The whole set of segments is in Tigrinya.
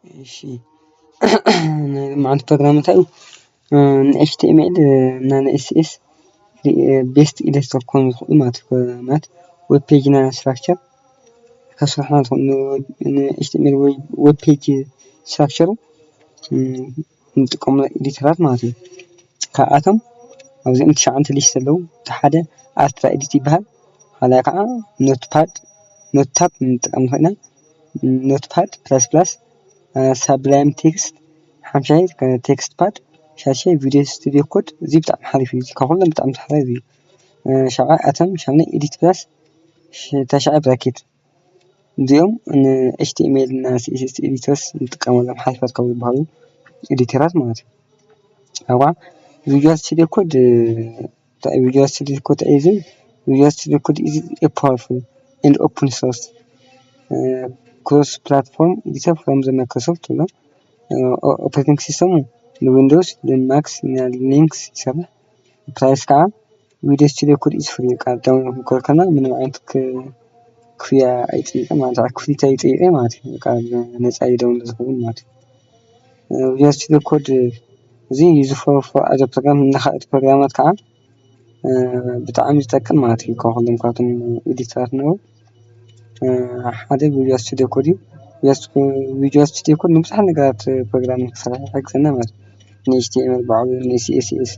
እሺ፣ ናይ ሎማዓንቲ ፕሮግራም እንታይ እዩ? ን ኤች ቲ ኤም ኤል እና ን ኤስ ሲ ኤስ ቤስት ኤዲተር ክኾኑ ዝኽእሉ ማለት እዩ። ማለት ዌብ ፔጅና ስትራክቸር ከስርሑና ዝኽእሉ፣ ን ኤች ቲ ኤም ኤል ዌብ ፔጅ ስትራክቸሩ እንጥቀመሉ ኤዲተራት ማለት እዩ። ካብኣቶም ኣብዚኦም ትሽዓተ ሊስት ኣለዉ። እቲ ሓደ ኣልትራ ኤዲት ይበሃል። ካልኣይ ከዓ ኖትፓድ፣ ኖትፓድ ንጥቀም ንኽእል ኢና። ኖትፓድ ፕላስ ፕላስ፣ ሳብላይም ቴክስት ሓምሻይ፣ ቴክስት ፓድ ሻድሻይ፣ ቪድዮ ስቱዲዮ ኮድ። እዚ ብጣዕሚ ሓሪፍ እዩ። እዚ ካብ ኩሎም ብጣዕሚ ሓሪፍ እዩ። ሻብዓይ ኣቶም፣ ሻምናይ ኤዲት ፕላስ፣ ሽ-፣ ታሽዓይ ብራኬት። እዚኦም ን ኤች ቲ ኤም ኤል እና ሲ ኤስ ኤስ ኤዲተርስ ንጥቀመሎም ሓሪፋት ካብ ዝበሃሉ ኤዲተራት ማለት እዩ። ኣብኣ ቪዥዋል ስቱዲዮ ኮድ፣ ቪዥዋል ስቱዲዮ ኮድ እዩ። ቪዥዋል ስቱዲዮ ኮድ is a powerful and open source cross platform editor from the Microsoft ኣሎ። ኦፕሬቲንግ ሲስተሙ ንዊንዶውስ፣ ንማክስ፣ ንሊንክስ ይሰርሕ። ፕራይስ ከዓ ቪዲዮ ስቱዲዮ ኮድ ኢዝ ፍሪ። ካብ ዳውንሎድ ክንከርብ ከለና ምንም ዓይነት ክ-፣ ክፍያ ኣይጠይቅን ማለት እዩ። ክፍሊት ኣይጠይቅን ማለት እዩ። በቃ ብነፃ እዩ ዳውንሎድ ዝኸውን ማለት እዩ። ቪዲዮ ስቱዲዮ ኮድ እዚ ዩዝፎር ፎር ኣዘር ፕሮግራም፣ ንኻልኦት ፕሮግራማት ከዓ ብጣዕሚ ዝጠቅም ማለት እዩ። ካብ ኩሎም ካብቶም ኤዲተራት ነው ሓደ ቪዲዮ ስቱዲዮ ኮድ እዩ። ቪዲዮ ስቱዲዮ ኮድ ንብዙሓት ነገራት ፕሮግራም ንክሰርሕ ይሕግዘና ማለት እዩ። ን ኤች ቲ ኤም ኤል ባዕሉ፣ ን ሲ ኤስ ኤስ፣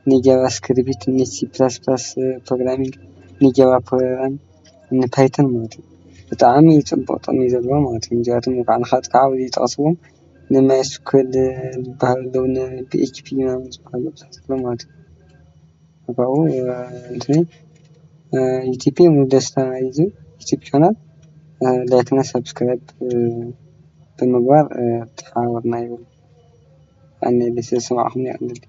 ን ጃቫስክሪፕት፣ ን ሲ ፕላስ ፕላስ ፕሮግራሚንግ፣ ን ጃቫ ፕሮግራም፣ ን ፓይተን ማለት እዩ። ብጣዕሚ ፅቡቅ ጥቅሚ ዘለዎ ማለት እዩ። እዚኣቶም ከዓ ንካልኦት ከዓ ኣብዚ ይጠቅስዎም፣ ን ማይ ኤስ ኪው ኤል ዝበሃሉ ኣለዉ፣ ን ፒ ኤች ፒ ምናምን ዝበሃሉ ብዙሓት ኣለዉ ማለት እዩ። ኣብኡ እንትኒ ዩቲዩብ ሙሉ ደስታ እዩ። ዩቲዩብ ቻናል ላይክ እና ሰብስክራይብ ብምግባር ተሓባበርና ይብል። ኣነ ደስ ዝሰማዕኹም ይቐልል።